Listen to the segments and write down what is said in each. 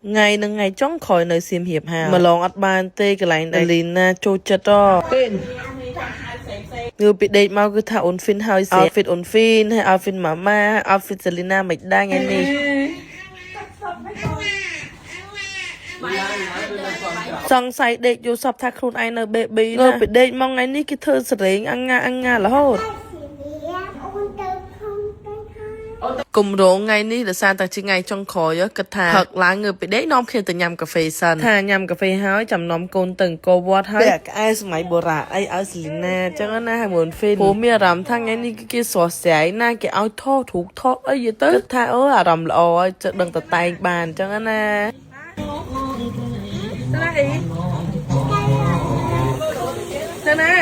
ថ្ងៃនឹងថ្ងៃចុងក្រោយនៅសៀមរាបហើយម្លងអត់បានទេកន្លែងដែលលីណាចូលចិត្តហ៎ងើបពីដេកមកគឺថាអូនហ្វីនហើយស្រាប់ outfit អូនហ្វីនហើយ outfit ម៉ាម៉ា outfit សេលីណាមិនដែរថ្ងៃនេះសង្ស័យដេកយល់សពថាខ្លួនឯងនៅ baby ងើបពីដេកមកថ្ងៃនេះគេធ្វើសរេងអង្ងាអង្ងារហូត អូនទៅខំទៅហើយ គម្រោងថ្ងៃនេះដោយសារតែជាថ្ងៃចុងក្រោយគិតថាផឹកឡើងងើបពីដេកនាំគ្នាទៅញ៉ាំកាហ្វេសិនថាញ៉ាំកាហ្វេហើយចាំនាំកូនទៅអង្គរវត្តហើយពាក់ក្អែសម័យបុរាណអីឲ្យសេលីណាអញ្ចឹងណាហើយមុនហ្វីនព្រោះមានអារម្មណ៍ថាថ្ងៃនេះគឺគេស្រស់ស្រាយណាស់គេឲ្យថតរូបថតអីទៅគិតថាអូអារម្មណ៍ល្អហើយចិត្តដឹងតែតែងបានអញ្ចឹងណាទៅណាអីទៅណា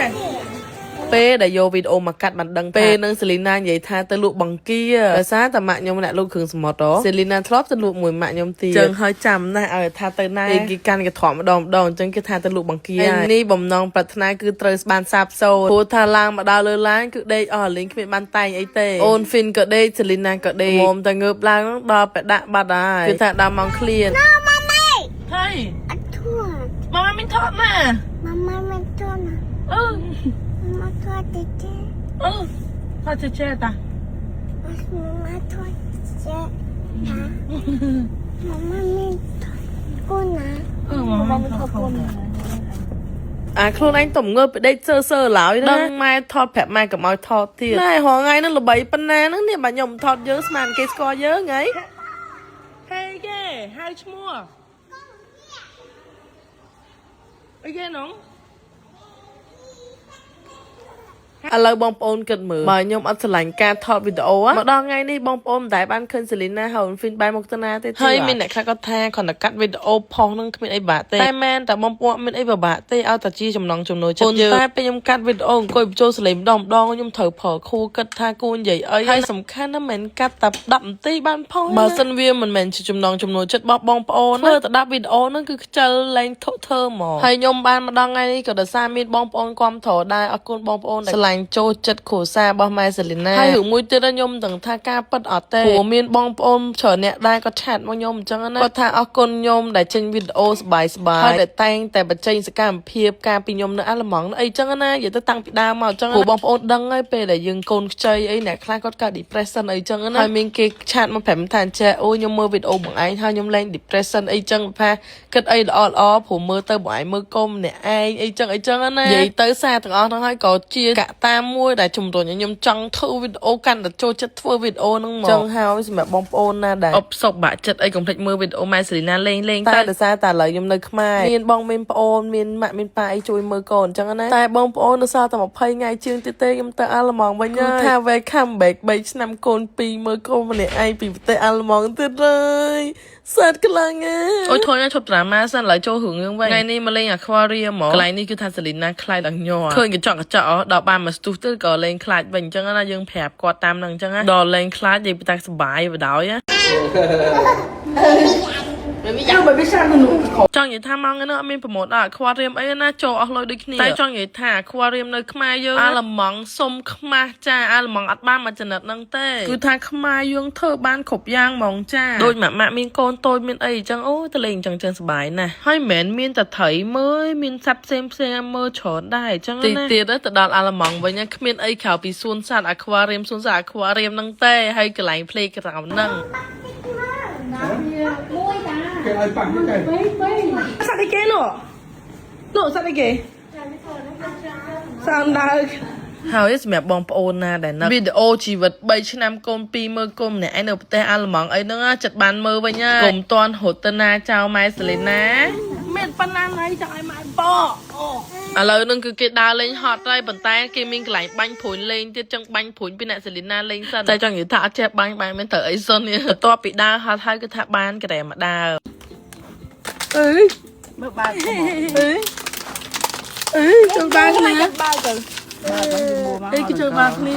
ពេលដែលយកវីដេអូមកកាត់បានដឹងពេលនឹងសេលីណានិយាយថាទៅលក់បង្គាដោយសារតែម៉ាក់ខ្ញុំអ្នកលក់គ្រឿងសមុទ្រសេលីណាធ្លាប់ទៅលក់មួយម៉ាក់ខ្ញុំទៀតចឹងហើយចាំណាស់ឲ្យថាទៅណាគេកាន់កន្ត្រកម្ដងម្ដងអញ្ចឹងគេថាទៅលក់បង្គានេះបំណងប្រាថ្នាគឺត្រូវបានសាបសូន្យព្រោះថាឡើងមកដល់លើឡានគឺដេកអស់លីងគ្មានបានតែងអីទេអូនហ្វីនក៏ដេកសេលីណាក៏ដេកមុំតែងើបឡើងដល់បដាក់បាត់ហើយគឺថាដល់ម៉ោងឃ្លាន ម៉ាម៉ា ហើយ អត់ធួ ម៉ាម៉ាមានថតណា ម៉ាម៉ាមិនធួណា អឺ ម៉ាធួតិច អឺថតចេះតា ម៉ាធួចេណាម៉ាម៉ាមិនធួកូនណា អឺម៉ាម៉ាថតកូនអាខ្លួនឯងទំងើបពីដេកសើសើឡើយណាដឹងម៉ែថតប្រាប់ម៉ែកុំឲ្យថតទៀតណែរងថ្ងៃហ្នឹងល្បីប៉ុណ្ណាហ្នឹងនេះបើខ្ញុំថតយើងស្មានគេស្គាល់យើងហីហេគេហៅឈ្មោះអីគេនងឥឡូវបងប្អូនគិតមើលបើខ្ញុំអត់ស្រឡាញ់ការថតវីដេអូមកដល់ថ្ងៃនេះបងប្អូនមិនដែលបានឃើញសេលីណាហើយហ្វីនបែរមកទៅណាទេហើយមានអ្នកខ្លះគាត់ថាគ្រាន់តែកាត់វីដេអូផុសនឹងគ្មានអីបាក់ទេតែមែនតែបងប្អូនមានអីពិបាកទេឲ្យតែជាចំណងចំណូលចិត្តយើងតែពេលខ្ញុំកាត់វីដេអូអង្គុយបញ្ចូលសលេងម្ដងម្ដងខ្ញុំត្រូវប្រើខួរគិតថាគួរនិយាយអីហើយសំខាន់ណាស់មិនកាត់តែ10នាទីបានផងបើសិនវាមិនមែនជាចំណងចំណូលចិត្តរបស់បងប្អូនធ្វើតែ10វីដេអូហ្នឹងគឺខ្ជិលលែងធុធ្វើហ្មងហើយខ្ញុំបានមកដល់ថ្ងៃនេះក៏ដោយសារមានបងប្អូនគាំទ្រដែរអរគុណបងប្អូនដែលស្រឡាញ់ចូលចិត្តគ្រួសាររបស់ម៉ែសេលីណាហើយរឿងមួយទៀតខ្ញុំមិនដឹងថាការពិតអត់ទេព្រោះមានបងប្អូនច្រើនអ្នកដែរក៏ឆាតមកខ្ញុំអញ្ចឹងណាគាត់ថាអរគុណខ្ញុំដែលចេញវីដេអូសប្បាយសប្បាយហើយដែលតែងតែបញ្ចេញសកម្មភាពការពីខ្ញុំនៅអាល្លឺម៉ង់អីចឹងណានិយាយទៅតាំងពីដើមមកអញ្ចឹងព្រោះបងប្អូនដឹងហើយពេលដែលយើងកូនខ្ចីអីអ្នកខ្លះគាត់កើត depression អីចឹងណាហើយមានគេឆាតមកប្រាប់ថាអញ្ចេះអូខ្ញុំមើលវីដេអូបងឯងហើយខ្ញុំលែង depression អីចឹងថាគិតអីល្អល្អព្រោះមើលទៅបងឯងមើលកុំម្នាក់ឯងអីចឹងអីចឹងណានិយាយទៅសារទាំងអស់ហ្នឹងហើយក៏ជាកត្តាមួយដែលជំរុញឲ្យខ្ញុំចង់ធ្វើវីដេអូកាន់តែចូលចិត្តធ្វើវីដេអូហ្នឹងមកចឹងហើយសម្រាប់បងប្អូនណាដែលអបសុកបាក់ចិត្តអីកុំភ្លេចមើលវីដេអូម៉ែសេលីណាលេងលេងតែដោយសារតែឥឡូវខ្ញុំនៅខ្មែរមានបងមានប្អូនមានម៉ាក់មានប៉ាអីជួយមើលកូនអញ្ចឹងណាតែបងប្អូននៅសល់តែ20ថ្ងៃជាងទៀតទេខ្ញុំទៅអាល្លឺម៉ង់វិញហើយថា welcome back 3ឆ្នាំកូន2មើលកូនម្នាក់ឯងពីប្រទេសអាល្លឺម៉ង់ទៀតហើយសាត់ខ្លាំងណាស់អូយធន់ណាឈប់ត្រាម៉ាសិនឥឡូវចូលរឿងយើងវិញថ្ងៃនេះមកលេង aquarium ហ្មងកន្លែងនេះគឺថាសេលីណាខ្លាចដល់ញ័រឃើញកញ្ចក់កញ្ចក់ដល់បានមកស្ទុះទៅក៏លេងខ្លាចវិញអញ្ចឹងណាយើងប្រាប់គាត់តាមនឹងអញ្ចឹងណាដល់លេងខ្លាចនិយាយពីតែសប្បាយបដ ாய் ណា ចង់និយាយថាមកថ្ងៃនេះអត់មានប្រម៉ូទដល់ aquarium អីណាចូលអស់លុយដូចគ្នាតែចង់និយាយថា aquarium នៅខ្មែរយើងអាល្លឺម៉ង់សុំខ្មាស់ចាអាល្លឺម៉ង់អត់បានមកចំណិតហ្នឹងទេគឺថាខ្មែរយើងធ្វើបានគ្រប់យ៉ាងហ្មងចាដូចម៉ាក់ម៉ាក់មានកូនតូចមានអីអញ្ចឹងអូទៅលេងអញ្ចឹងចឹងសប្បាយណាស់ហើយមិនមែនមានតែត្រីមើលមានសត្វផ្សេងផ្សេងមើលច្រើនដែរអញ្ចឹងណាទីទៀតទៅដល់អាល្លឺម៉ង់វិញគ្មានអីក្រៅពីសួនសត្វ aquarium សួនសត្វ aquarium ហ្នឹងទេហើយកន្លែង playground ហ្នឹង គេឲ្យប៉ះគេ សត្វអីគេនោះនោះសត្វអីគេសានដើកហើយសម្រាប់បងប្អូនណាដែលនឹកវីដេអូជីវិត3ឆ្នាំកូន2មើលកូនម្នាក់ឯងនៅប្រទេសអាល្លឺម៉ង់អីហ្នឹងចិត្តបានមើលវិញហើយកុំតន់រត់ទៅណាចោលម៉ែសេលីណាមានប៉ុណ្ណាណៃចង់ឲ្យម៉ែបឥឡូវហ្នឹងគឺគេដើរលេងហត់ហើយប៉ុន្តែគេមានកន្លែងបាញ់ព្រួយលេងទៀតចឹងបាញ់ព្រួយពីអ្នកសេលីណាលេងសិនតែចង់និយាយថាអត់ចេះបាញ់បាញ់មិនត្រូវអីសិននេះបន្ទាប់ពីដើរហត់ហើយគឺថាបានក្រែមកដើរអើយ មើលបើកទៅ អេអេចូលបាគ្នា បើកទៅបើកទៅ អេគេចូលបាគ្នា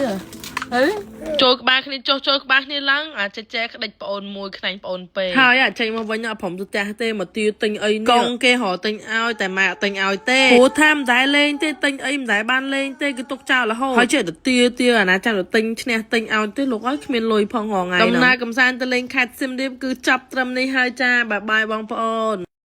ចូលក្បាលគ្នាចុះចូលក្បាលគ្នាឡើងអាចចេះក្តិចប្អូនមួយខ្នាញ់ប្អូនពេកហើយអាចចេញមកវិញអត់ព្រមទៅផ្ទះទេមកទាទិញអីនេះកងគេរកទិញឲ្យតែម៉ែអត់ទិញឲ្យទេព្រោះថាមិនដែលលេងទេទិញអីមិនដែលបានលេងទេគឺទុកចោលរហូតហើយចេះតែទាទាអាណាចាំទៅទិញឈ្នះទិញឲ្យទេលោកអើយគ្មានលុយផងរងថ្ងៃហ្នឹងដំណើរកំសាន្តទៅលេងខេត្តសៀមរាបគឺចាប់ត្រឹមនេះហើយចាបាយបាយបងប្អូន។